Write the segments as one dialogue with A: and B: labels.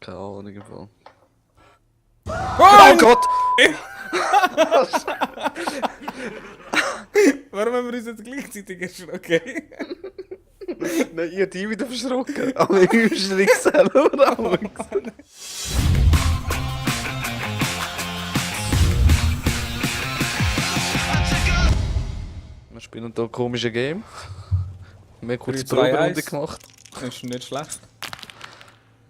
A: Keine Ahnung im Fall.
B: Oh
A: Gott!
B: Warum haben wir uns jetzt gleichzeitig erschrocken?
A: Nein, ich hab die wieder verschrocken. Aber ich schreck selber auch. Wir spielen hier komische Game. Wir haben kurz
B: 3, 2,
A: Proberunde
B: 1.
A: gemacht.
B: Das ist nicht schlecht.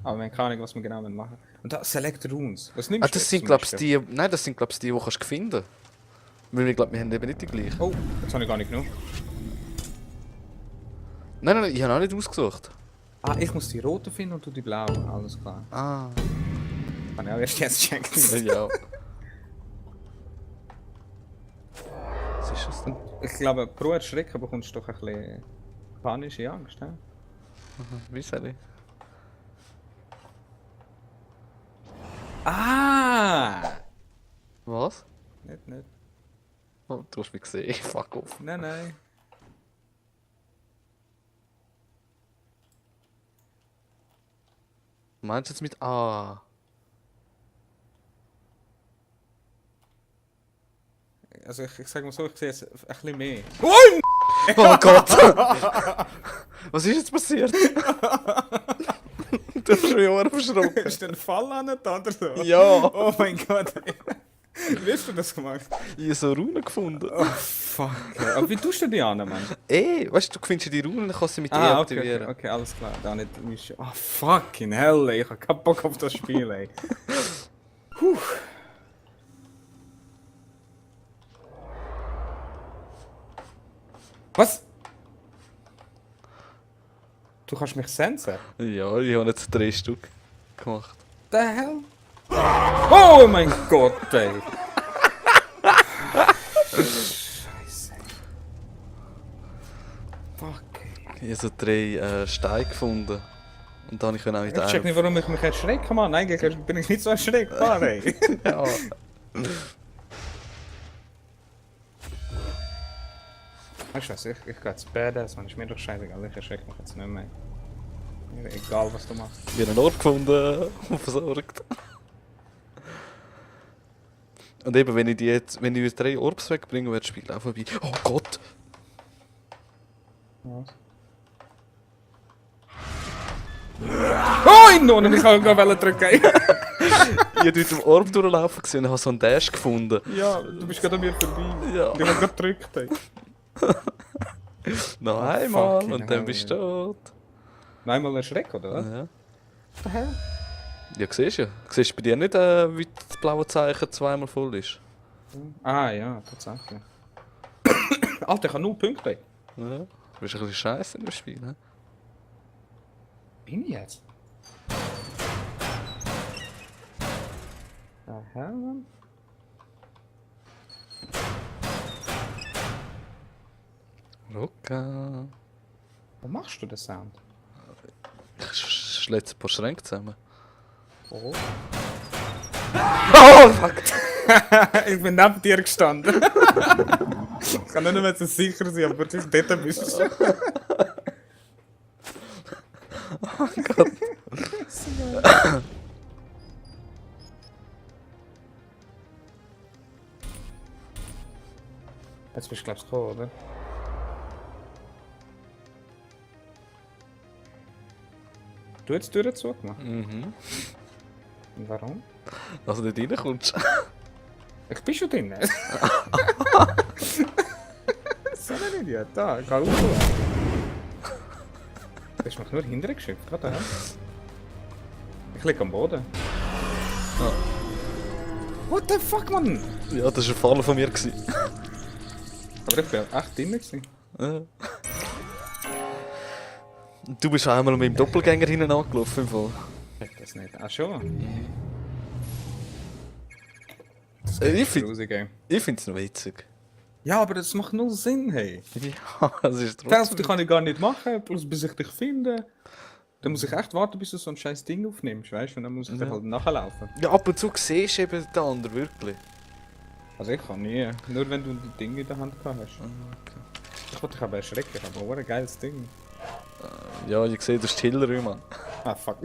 B: Aber wir haben keine Ahnung, was wir genau machen müssen. Und da Select Runes. Was nimmst
A: Ah,
B: du
A: das
B: jetzt
A: sind
B: zum
A: glaubst
B: Beispiel?
A: die. Nein, das sind glaubst die kannst du finden. Weil ich glaube, wir haben eben nicht die gleichen.
B: Oh, jetzt habe ich gar nicht genug.
A: Nein, ich habe auch nicht ausgesucht.
B: Ah, ich muss die roten finden und du die blauen. Alles klar.
A: Ah.
B: Habe ich auch erst jetzt gecheckt.
A: Ja. Was ist das denn?
B: Ich glaube, pro Erschrecken bekommst du doch ein bisschen panische Angst. He?
A: Wie soll ich?
B: Ah!
A: Was?
B: Nicht.
A: Oh, du hast mich gesehen. Fuck off.
B: Nein.
A: Meinst du jetzt mit A?
B: Also ich sage mal so, ich sehe es ein bisschen mehr.
A: Oh Gott! Was ist jetzt passiert? Du hast mich auch verschrocken.
B: Hast du den Fall angetan oder so?
A: Ja!
B: Oh mein Gott. Wie hast du das gemacht?
A: Ich habe so Runen gefunden.
B: Oh fuck. Aber wie tust du die an, Mann?
A: Weißt du, du findest die Runen, dann kannst du sie mit E aktivieren.
B: Okay, alles klar. Da nicht. Oh fucking hell, ey. Ich hab keinen Bock auf das Spiel, ey. Puh. Was? Du kannst mich sensen?
A: Ja, ich habe jetzt 3 Stück gemacht.
B: The hell? Oh mein Gott, ey. Scheiße. Fuck.
A: Ich habe so 3 Steine gefunden. Und dann habe ich auch
B: Ich
A: wieder
B: check nicht, warum ich mich erschrecke, Mann. Eigentlich bin ich nicht so erschreckbar, ey.
A: Ja.
B: Weißt du was, ich gehe jetzt badass, man. Ist mir doch scheißegal, ich erschrecke mich jetzt nicht mehr. Mir egal, was du machst.
A: Ich habe einen Ort gefunden und versorgt. Und eben, wenn ich 3 Orbs wegbringe, wird das Spiel auch vorbei. Oh Gott!
B: Was? Oh, no, ich kann gerade drücken.
A: Ich habe durch den Orb durchlaufen gesehen und habe so einen Dash gefunden.
B: Ja, du bist gerade an mir vorbei.
A: Ja.
B: Ich habe gerade gedrückt, ey.
A: Noch einmal
B: fucking
A: und dann
B: hell,
A: bist du tot.
B: Noch einmal erschrecken, oder was?
A: Ja.
B: The hell?
A: Ja, siehst du ja. Siehst du bei dir nicht, wie das blaue Zeichen zweimal voll ist?
B: Ah ja, tatsächlich. Alter, ich habe 0 Punkte. Ey.
A: Ja. Du bist ein bisschen scheiße in dem Spiel, ne?
B: Bin ich jetzt? The hell, Mann?
A: Luca.
B: Wo machst du den Sound?
A: Ich schlitze ein paar Schränke zusammen.
B: Oh.
A: Oh, fuck!
B: Ich bin neben dir gestanden. Ich kann nicht mehr so sicher sein, aber wirklich dort bist du.
A: Oh Gott.
B: Jetzt bist du glaubst gekommen, oder? Du hast die Tür zugemacht?
A: Mhm.
B: Und warum?
A: Also nicht reinkommst.
B: Ich bin schon drin. So ein Idiot, da, geh raus. Du hast mich nur hinterher geschickt, gerade da. Ich liege am Boden.
A: Ah.
B: What the fuck, Mann?
A: Ja, das war ein Fall von mir. Gewesen.
B: Aber ich bin echt drin gewesen.
A: Ja. Du bist auch einmal mit dem Doppelgänger hinten angelaufen im Fall.
B: Ich das nicht. Ah, schon?
A: Ich finde
B: Grusig.
A: es noch witzig.
B: Ja, aber das macht null Sinn, hey.
A: Ja, das ist
B: Die Hälfte
A: trotzdem...
B: kann ich gar nicht machen, bloß bis ich dich finde. Dann muss ich echt warten, bis du so ein scheiß Ding aufnimmst, weißt du? Und dann muss ich dir
A: Ja.
B: halt nachlaufen.
A: Ja, ab und zu siehst du eben den anderen wirklich.
B: Also ich kann nie. Nur wenn du ein Ding in der Hand gehabt hast.
A: Okay.
B: Ich wollte dich aber erschrecken, ich habe auch ein geiles Ding.
A: Ja, ich sehe, du bist Hillary, Mann.
B: Ah, fuck.